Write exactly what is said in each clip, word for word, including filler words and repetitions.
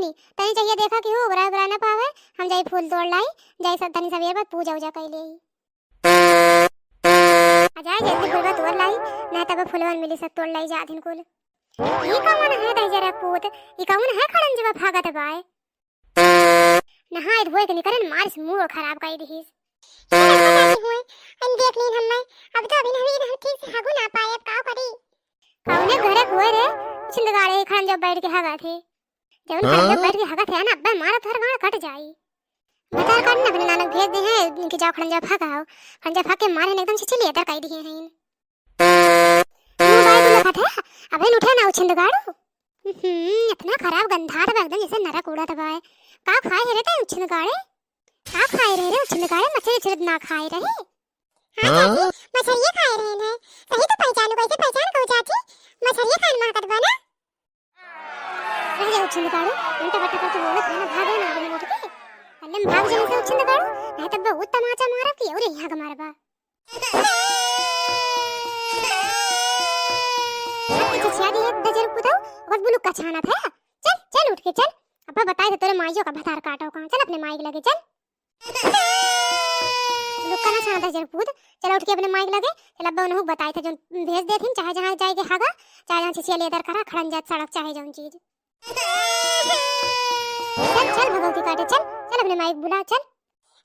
छुट्टी। तनी चाहिए देखा कि हो, उबरा उबरा ना पावे, हम जाई फूल तोड़ लाई, जाई सब तनी सवेर बाद पूजा उजा कई लेई। आ जाए जल्दी फुलवा तोड़ लाई, ना तब फुलवन मिली सब तोड़ लाई जाथिन कुल। ई कौन है दहिजरा पूत, ई कौन है खड़ंजवा भागत बाय? नहाए धोए के निकरन मारिस मूड खराब कई दिहिस। ए रखा जाती हुए, हम देख लीन हम्मे, अब तो अभी नहीं हम ठीक से हगू ना पाए, अब का करी? कौने घरे हुए रे, छिंदगाड़े खड़ंजवा बैठ के हगा थे। जौन खड़ंजा बैठ के हगत है ना, अब्बे मारा तोहर गांड कट जाई। भतार काट ना अपने नानक भेज दे हैं कि जाओ खड़ंजा फक आओ। खड़ंजा फक के मारे ने एकदम छिछली अदर कई दिए हैं। मुंह बाय तू लखत है, अबे उठे ना उछिंद गाड़ू। हम्म, इतना खराब गंधात बा एकदम जैसे नरक उड़त बा। का खाए है रे तै उछिंद गाड़े? का खाए रहे रे उछिंद गाड़े? मछली उछली ना खाए रहे? हाँ चाची, मछलिए खाए रहे हैं। सही तो पहचानू, कैसे पहचान कहू चाची? मछलिए खान महकत बा ना। रह जाओ छिंदकाड़ू, उल्टा पट्टा करके बोलत है ना, भागे ना आगे उठ के। अल्ले में भाग जाने से छिंदकाड़ू, नहीं तब बहुत तमाचा मारा कि और यहाँ का मारबा। अब पीछे छिया दी है दजर पुताऊ, और बुलुक का छाना था। चल, चल उठ के चल। अब बताए थे तोरे माइयों का भतार काटो कहाँ। चल अपने माई के लगे चल। लुक्का ना छाना था जरपूत। चल उठ के अपने माई के लगे। चल अब्बा उन्हों बताए थे जो भेज देथिन, चाहे जहाँ जाए के हागा, चाहे जहाँ छिछिया लेदर करा, खड़न जात सड़क चाहे जौन चीज। चल, चल भगवती काटे, चल, चल अपने माई के बुला, चल।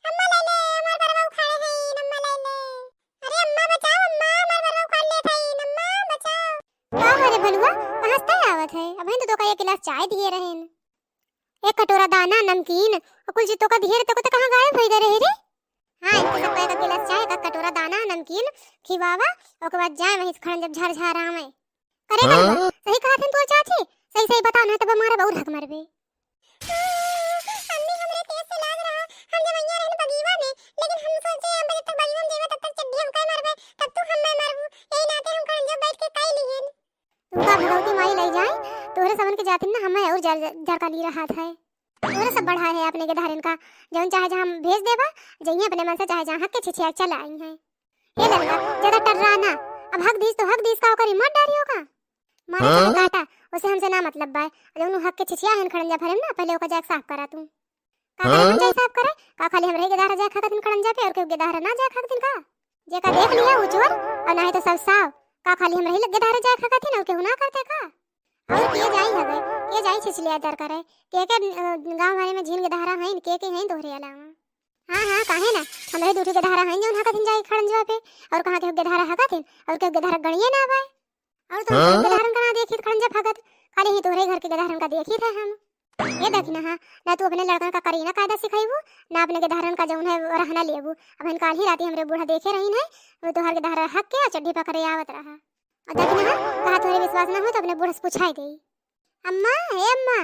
अम्मा ले ले, हमार बरवा उखाड़े है, अम्मा ले ले। अरे अम्मा बचाओ, अम्मा, हमार बरवा उखाड़ लेत है, अम्मा बचाओ। का हो रे भलुआ, कहाँ से आवत है? अबहिन तो तोका एक गिलास चाय दिए रहेन। एक कटोरा दाना, नमकीन, और कुल चीज तोका दिए रहे, तोका तो कहाँ गायब होई गए रहे रे? हाँ, इनके सब एक गिलास चाय, एक कटोरा दाना, नमकीन खिवावा, ओके बाद जाए वहीं से खड़न जब झर झर आवे। करे हाँ? गलबा, सही कहा थे तोर चाची, सही सही बताओ, नहीं तब हमारा बहुत हक मरबे। अम्मी, हमरे तेज से लाग रहा, हम जब अइया रहन बगीवा में, लेकिन हम सोचे हम जब तक बगीवा में जेबे तब तक चड्ढी हम काहे मरबे, तब तू हम मैं मरबू, यही नाते हम खड़न जब बैठ के काई लिहेन। तुमका भगवती माई लई जाए, तोहरे सबन के जातिन ना हमें और जर-, जर का ली रहा था। तोहरे सब बढ़ा है अपने के धारन का, जौन चाहे जहाँ भेज देबा, जइहे अपने मन से चाहे जहाँ हक के छिछिया चल आई हैं। ए ललका, ज्यादा टर्रा ना, अब हक दीस तो हक दीस का ओकर रिमोट डारी होगा? मारे हाँ? चले काटा, उसे हमसे ना मतलब बाय, जौन हक के छिछिया हन खड़न जा भरे ना, पहले ओका जाके साफ करा तू। का करे हाँ? हम जाई साफ करे? का खाली हमरे ही गेदहरा जाए खाकत दिन खड़न जा पे और केहू गेदहरा ना जाए खाकत दिन का? जेका देख लिया उ चोर और नाही तो सब साव। का खाली हमरे ही गेदहरा जाए खाकत दिन और केहू ना करते का? और के जाई हवे? के जाई छिछलिया दर करे? के के, अ, गाँव भरे में झीन गेदहरा हईन, के के हईन तोहरे अलावा? हाँ, हाँ, काहे ना? हमरे दू ठो गेदहरा हईन जौन हकत हिन जाई खड़न जवा पे। और कहाँ केहू गेदहरा हकत हिन? और केहू गेदहरा गणिये ना बाय। और तो हाँ? गेदहरन का ना देखी खड़न जा भगत, खाली ही तोहरे घर के गेदहरन का देखी थे हम। ये देखी ना, हाँ, ना तू अपने लड़कन का करीना कायदा सिखाईबू, ना अपने गेदहरन का जौन है वो रहना लेबू। अबहिन काल ही राती हमरे बूढ़ा देखे रहीन है, वो तोहर गेदहरा हक के और चड्ढी पकड़े आवत रहा। और देखी ना, हाँ, कहा तोहरे विश्वास ना हो तो अपने बूढ़ा से पूछाई देई। अम्मा, हे अम्मा,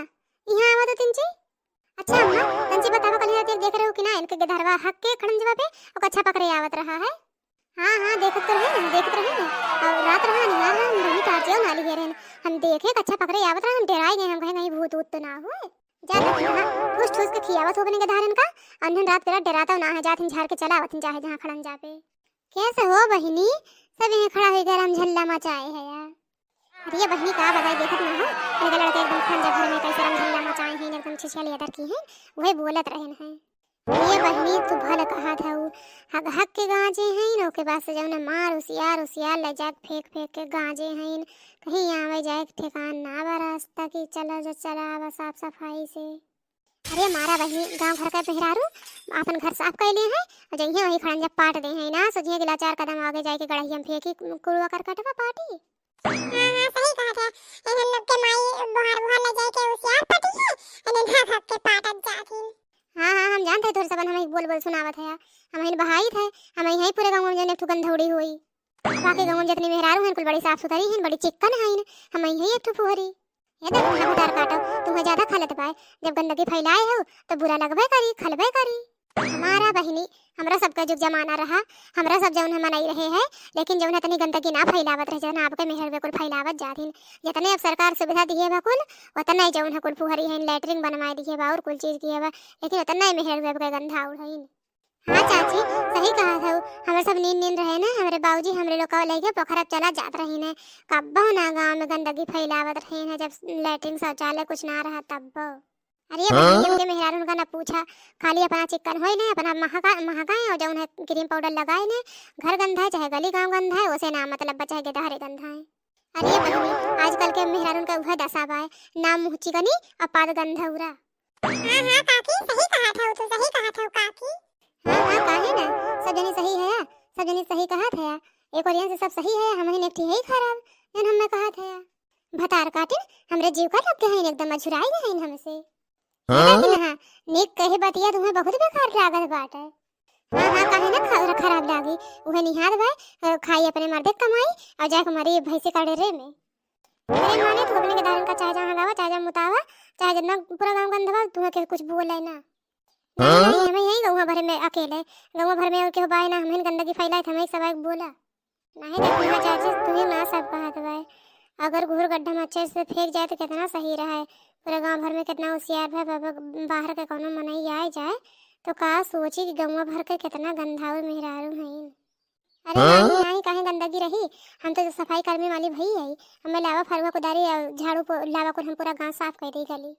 यहाँ आवा तो तिनची। अच्छा अम्मा, तंची बतावा, कल ही राती देखे रहो कि ना इनके गेदहरवा हक के खड़न जवा पे और कच्छा पकड़े आवत रहा है। हाँ, हाँ, देखत तो रहे ना, देखत रहे ना। और रात रहा, निहार रहा, हम दोनों तार जेव नाली घेरे हैं। हम देखे, कच्छा पकड़े आवत रहा, हम डेराई गए, हम कहे, "कहीं भूत वूत तो ना हुए?" जा देखी ना, ठूस ठूस के खियावत हो अपने गेदहरन का, और उन्हें रात के रात डेराता ना है, जात हिन झाड़ के चला आवत हिन, चाहे जहाँ खड़न जा पे। कैसे हो बहिनी, सब यहाँ खड़ा हो गया, हम झल्ला मचाए है यार। अरे ये बहिनी का बताई, देखत ना हो, इनके लड़के एकदम खड़न जा भर में कैसे हम झल्ला मचाए हैं, एकदम छिछिया लेदर की हैं, वही बोलत रहन हैं। ये बहिनी, तू भल कहत हऊ। हक, हक के गाँजे हईन, ओके बाद से जौन मार उसियार, उसियार ले जाके फेंक, फेंक के गाँजे हईन। कहीं आवे जाए के ठेकान ना बा रास्ता की, चला जा, चला आवा साफ सफाई से। अरे मारा बहिनी, गाँव घर के मेहरारू आपन घर साफ कइले हैं, और जइहे वही खड़न जब पाट दे हैं ना, सोचिए कि ला चार कदम आगे जाए के गड़हिया में फेंकी कुड़वा करकटवा पाटी। हाँ, हाँ, सही कहत है। एहन लोग के माई बोहार बोहार ले जाए के उसियार पटी है, एने धक धक के पाटत जात हिन। हाँ, हाँ, हम जानत है तोहरे सबन हमही बोल बोल सुनावत है, हमही बहाइत है, हमही है पूरे गाँव में जौन एक ठो गंधौड़ी होई। बाकी गाँव में जितनी मेहरारू हैं कुल बड़ी साफ सुथरी हैं, बड़ी चिक्कन हैं, हमही है एक ठो फुहरी। ये देख, तुम भतार काटो, तुम्हें ज्यादा खलत बाय, जब गंदगी फैलाए हो तो बुरा लगबे करी, खलबे करी। हमारा बहिनी, हमरा सबका जुग जमाना रहा, हमरा सब जौन है मनई रहे हैं, लेकिन जौन है तनी गंदगी ना फैलावत रहे, जौन आपके मेहर बिल्कुल फैलावत जात हिन। जितने अब सरकार सुविधा दिए बा कुल, उतना ही जौन है कुल फुहरी है, लैट्रिन बनवाए दिए बा और कुल चीज दिए बा, लेकिन उतना ही मेहर बिल्कुल गंधा उड़ाइन। हाँ चाची, सही कहा था, हमरे सब नीन नीन रहे ना, हमरे बाबूजी हमरे लोग का लेके पोखरा चला जात रही ने, कब्बो ना गाँव में गंदगी फैलावत रहे हैं, जब लैट्रिन शौचालय कुछ ना रहा तब्बो। अरे बहिनी, इनके मेहरारून का ना पूछा, खाली अपना चिक्कन होई ने, अपना महका, महकाए और जौन है क्रीम पाउडर लगाए ने, घर गंधाए चाहे गली गांव गंधाए, ओसे ना मतलब बा, चाहे गेदहरे गंधाए। अरे बहिनी, आजकल के मेहरारून का उहे दसा बाय, नाम मुँह चिकनी और पाद गंधौरा। हाँ, हाँ, काकी, सही कहत हऊ तू, सही कहत हऊ, काकी। हाँ, हाँ, काहे ना? सब जनी सही है, सब जनी सही कहत है। एक ओरियन से सब सही है, हमहिन एक ठी है खराब, जौन हमें कहत है। भतार काटिन, हमरे जीव का लग गए हैं, एकदम अझुराई गए हैं हमसे। हाँ? लेकिन हाँ, नीक कहे बतिया तुम्हें बहुत बेकार लागत बाटे। हाँ, हाँ, काहे ना खा-, खराब लागी? उहे निहार भाई, अ, खाई अपने मर्दे क कमाई और जाके मरी भैंसी का डेरे में। अरे माने, तू अपने के दारन का चाहे जहाँ हगावा, चाहे जहाँ मुतावा, चाहे जितना पूरा गाँव गंधवा, तुम्हें केहू कुछ बोले ना। नहीं, हाँ? नहीं, हमें यही गौवा भर में अकेले, गौवा भर में और केहू बाय ना, हमें गंदगी फैलाए, हमें सब एक बोला। नहीं, देखिए ना चाची, तुम्हें ना सब कहत बाय। अगर घूर गड्ढा में अच्छे से फेंक जाए तो कितना सही रहे। पूरा गाँव भर में कितना होशियार भा बाबा, बाहर के कोनो मनई आए जाए तो का सोची कि गौवा भर के कितना गंधाऊ मेहरारू हईन। अरे हाँ? नाई, नाई, काहे गंदगी रही? हम तो सफाई कर्मी वाली भई है। हमें लावा फरुआ कुदारी और झाड़ू पो-, लावा कुल हम पूरा गांव साफ कर दी गली।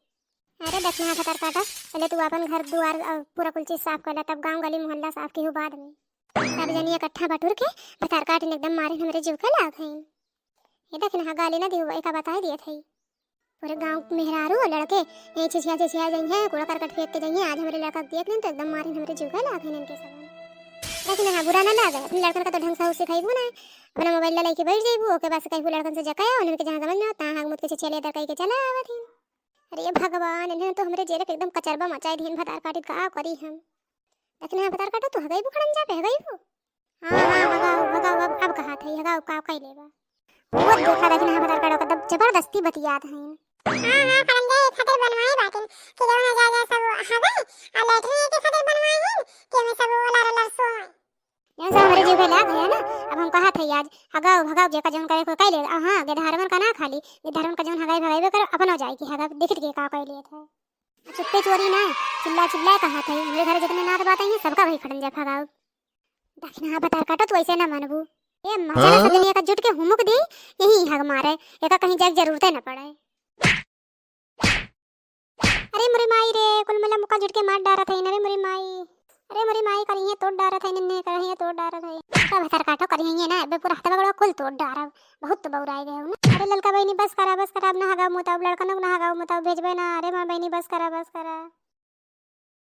अरे दखिनहा भतार काटा, पहले तू अपन घर दुआर और पूरा कुल चीज साफ कर ला, तब गांव गली मोहल्ला साफ की हो बाद में। सब जनी इकट्ठा बटुर के भतार काटिन एकदम मारिन हमरे जीव के लाग हईन। ये दखिनहा गाली ना दियो, एका बताए दिए थे। पूरे गांव के मेहरारू और लड़के यहीं छिछिया छिछिया जइहें, कूड़ा करकट फेंक के जइहें। आज हमरे लड़का के देख लेन तो एकदम मारिन हमरे जीव के लाग हईन इनके सबन। लेकिन हाँ, बुरा ना लागे, अपने लड़कन का तो ढंग से सिखाइबू ना। अपना मोबाइल ला लेके बैठ जाइबू, ओके बस कहिबू लड़कन से जकाया, उन्हन के जहाँ समझ में आवत, तहाँ हाथ मुँह के छिछिया लेदर कहि के चला आवत हिन। अरे भगवान, इन्हें तो हमरे जेरे के एकदम कचरबा मचाए दिहिन भतार काटिन, का करी हम। लेकिन हाँ भतार काटा, तू हगई बुखड़न जा पे हगई बू। हाँ, हाँ, भगाओ, भगाओ, अब, अब कहा था, भगाओ, का कई लेबा? वो देखा, लेकिन हाँ भतार काटा, एकदम जबरदस्ती बतियात हैं। हाँ, हाँ, करंजा ये खातिर बनवाए बाटिन कि जौन जा, जा सब हगई, आ लेटरिन के खातिर बनवाए हैं कि हमें सब ओलर, ओलर सोए। जौन सब हमरे जीव के लाग है ना, अब हम कहा था आज, हगाओ, भगाओ, जेका जौन करे को कई ले, आ हाँ, गेदहरवन का ना खाली, गेदहरवन का जौन हगाई भगाई करो, अपनो जाए कि हगा, देखित के का कई लेत है। चुप्पे चोरी ना, चिल्ला चिल्ला कहा था, हमरे घर जितने नात बात आई हैं, सबका वही खड़न जा भगाओ। दखिनहा भतार काटा, तू ऐसे ना मनबू। ए मजा ना, हाँ? सब जनी एका जुट के हुमुक दी, यही हग मारे, एका कहीं जाए के जरूरते ना पड़े। अरे मोरी माई रे, कुल मिला मुक्का जुट के मार डारत है, अरे मोरी माई। अरे मोरी माई, करिहे तोड़ डारत है, निन्ने करिहे तोड़ डारत है। का भतार काटा, करिहे ना, अबे पूरा हथवा गोड़वा कुल तोड़ डारब। बहुत तो बौराए गए हो ना। अरे ललका बहिनी, बस करा, बस करा, अब ना हगाओ मुताओ, लड़कन ना हगाओ मुताओ, भेजबे ना। अरे माँ बहिनी, बस करा, बस करा।